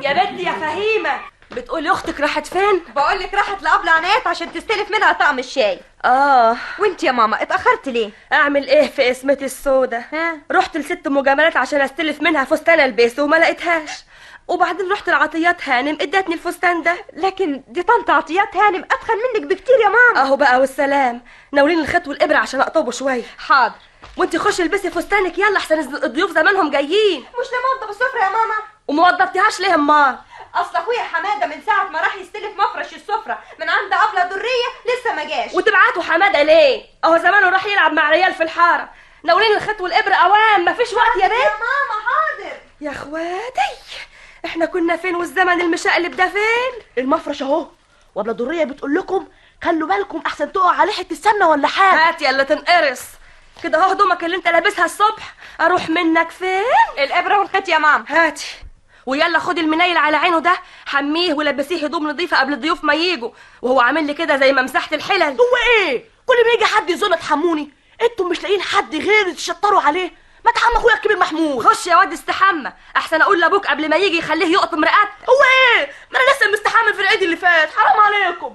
يا بنتي يا فهيمه، بتقولي اختك راحت فين؟ بقول لك راحت لأبلة عنايات عشان تستلف منها طقم الشاي. اه، وانت يا ماما اتأخرت ليه؟ اعمل ايه في اسمتي السودة؟ ها؟ رحت لست مجاملات عشان استلف منها فستان البسه وما لقيتهاش، وبعدين رحت لعطيات هانم ادتني الفستان ده. لكن دي طنط عطيات هانم اتخن منك بكتير يا ماما. اهو بقى والسلام، ناولين الخيط والابره عشان اقطبه شوية. حاضر. وانت خشي البسي فستانك يلا، احسن الضيوف زمانهم جايين. مش لما السفرة يا ماما. وما وضبتيهاش ليه امال؟ اصل اخويا حمادة من ساعة ما راح يستلف مفرش السفرة من عند ابله دريه لسه ما جاش. وتبعتوا حمادة ليه؟ اهو زمانه راح يلعب مع عيال في الحارة. ناولين الخيط والابره اوام، مفيش وقت يا بنت. يا ماما حاضر. يا اخواتي، احنا كنا فين والزمن المشقلب ده فين؟ المفرش اهو، وابله دريه بتقول لكم خلوا بالكم احسن تقع على حتة السمنة ولا حاجة. هات يا اللي تنقرص كده اهو، هدومك اللي انت لابسها الصبح اروح منك فين؟ الابره والخيط يا ماما. هاتي، ويلا خدي المنيل على عينه ده، حمية ولبسيه هدوم نظيفة قبل الضيوف ما ييجوا، وهو عامل لي كده زي ما مسحت الحلل. هو ايه؟ كل ما يجي حد يزورنا تحموني؟ انتم مش لاقيين حد غير تشطروا عليه؟ ما تحمى اخويا الكبير محمود. خش يا واد استحمى، احسن اقول لابوك قبل ما يجي يخليه يقطم رقبتك. هو ايه؟ ما انا لسه مستحمى في العيد اللي فات، حرام عليكم.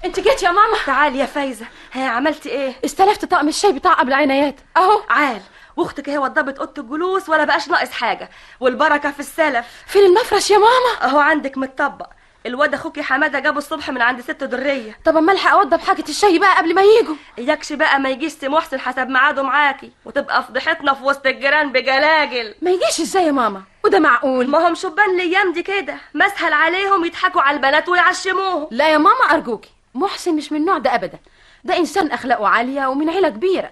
انت جيت يا ماما؟ تعالي يا فايزه، ها عملتي ايه؟ استلفت طقم الشاي بتاع قبل عنايات اهو. عال، واختك اهي وضبت اوضة الجلوس ولا بقاش ناقص حاجة، والبركة في السلف. فين المفرش يا ماما؟ اهو عندك متطبق، الواد اخوكي حمادة جابه الصبح من عند ست دريه. طب اما الحق اوضب حاجة الشاي بقى قبل ما ييجوا. اياكش بقى ما يجيش سي محسن حسب ميعاده معاكي، وتبقى فضيحتنا في وسط الجيران بجلاجل. ما يجيش ازاي يا ماما؟ وده معقول؟ ما هم شبان الايام دي كده، مسهل عليهم يضحكوا على البنات ويعشموهم. لا يا ماما ارجوكي، محسن مش من النوع ده ابدا، ده انسان اخلاقه عالية ومن عيله كبيرة،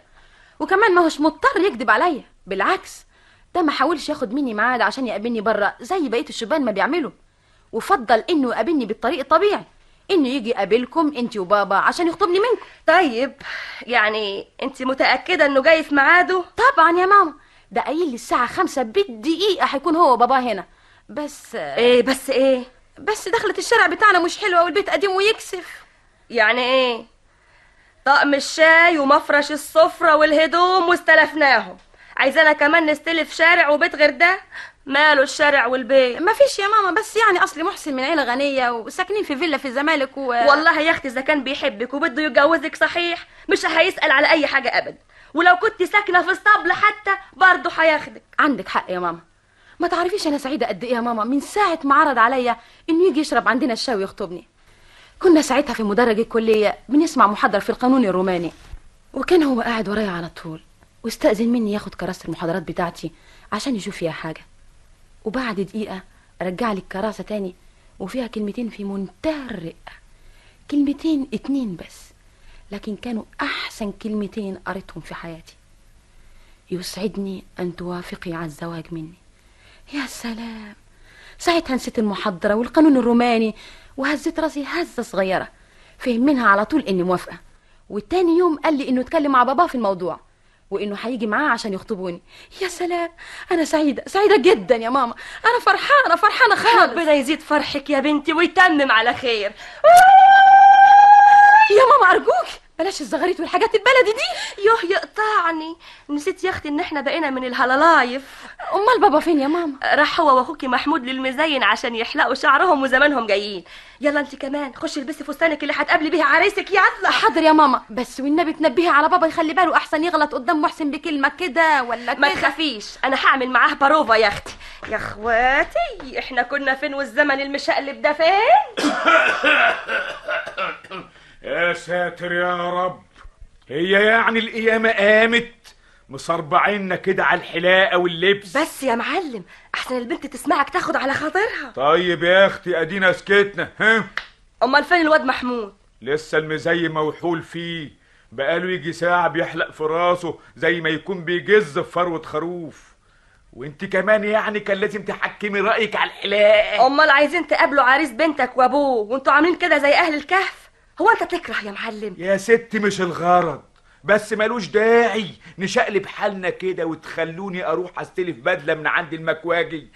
وكمان ما هوش مضطر يكذب عليا، بالعكس ده ما حاولش ياخد مني ميعاد عشان يقابلني بره زي بقية الشبان ما بيعملوا، وفضل انه يقابلني بالطريق الطبيعي، انه يجي يقابلكم انت وبابا عشان يخطبني منكم. طيب يعني انت متاكدة انه جاي في ميعاده؟ طبعا يا ماما، ده قايل لي الساعة 5 بالدقيقة هيكون هو وبابا هنا. بس ايه؟ بس ايه؟ بس دخلة الشارع بتاعنا مش حلوة والبيت قديم ويكسف. يعني ايه؟ طقم الشاي ومفرش السفرة والهدوم واستلفناهم، عايزانا كمان نستلف شارع وبيت غير ده؟ ماله الشارع والبيت؟ ما فيش يا ماما، بس يعني اصل محسن من عيله غنية وساكنين في فيلا في الزمالك والله يا اختي اذا كان بيحبك وبده يتجوزك صحيح مش هيسأل على اي حاجة ابدا، ولو كنت ساكنة في اسطبل حتى برضه هياخدك. عندك حق يا ماما، ما تعرفيش انا سعيدة قد ايه يا ماما من ساعة ما عرض عليا انه يجي يشرب عندنا الشاي ويخطبني. كنا ساعتها في مدرج الكلية بنسمع محاضرة في القانون الروماني، وكان هو قاعد ورايا على طول، واستأذن مني ياخد كراسة المحاضرات بتاعتي عشان يشوف فيها حاجة، وبعد دقيقة رجع لي الكراسة تاني وفيها كلمتين في منتهى الرقة، كلمتين 2 بس، لكن كانوا أحسن كلمتين قريتهم في حياتي. يسعدني أن توافقي على الزواج مني. يا سلام، ساعتها نسيت المحاضرة والقانون الروماني وهزيت راسي هزة صغيرة، فهم منها على طول إني موافقة. والتاني يوم قال لي إنه اتكلم مع باباه في الموضوع وإنه هيجي معاه عشان يخطبوني. يا سلام، أنا سعيدة سعيدة جدا يا ماما، أنا فرحانة فرحانة خالص. ربنا يزيد فرحك يا بنتي ويتمم على خير. يا ماما أرجوك بلاش الزغاريت والحاجات البلدي دي. يوه يقطعني، نسيت يا اختي ان احنا بقينا من الهلالايف. امال بابا فين يا ماما؟ راح هو واخوكي محمود للمزين عشان يحلقوا شعرهم وزمانهم جايين. يلا انت كمان خشي البسي فستانك اللي هتقابلي بيه عريسك. يلا. حاضر يا ماما، بس والنبي تنبهي على بابا يخلي باله احسن يغلط قدام محسن بكلمه كده ولا كده. ما تخافيش، انا هعمل معاه بروفا يا اختي. يا اخواتي، احنا كنا فين والزمن المشقلب ده فين؟ يا ساتر يا رب، هي يعني القيامة قامت مصربعيننا كده على الحلاقة واللبس. بس يا معلم احسن البنت تسمعك تاخد على خاطرها. طيب يا اختي ادينا سكتنا. ها امال فين الواد محمود؟ لسه المزي موحول فيه، بقاله يجي ساعة بيحلق في راسه زي ما يكون بيجز في فروة خروف. وانت كمان يعني كان لازم تحكمي رأيك على الحلاقة. امال عايزين تقابلوا عريس بنتك وابوه وانتوا عاملين كده زي اهل الكهف؟ هو انت تكره يا معلم؟ يا ستي مش الغرض، بس ملوش داعي نشقلب حالنا كده وتخلوني اروح استلف بدله من عند المكواجي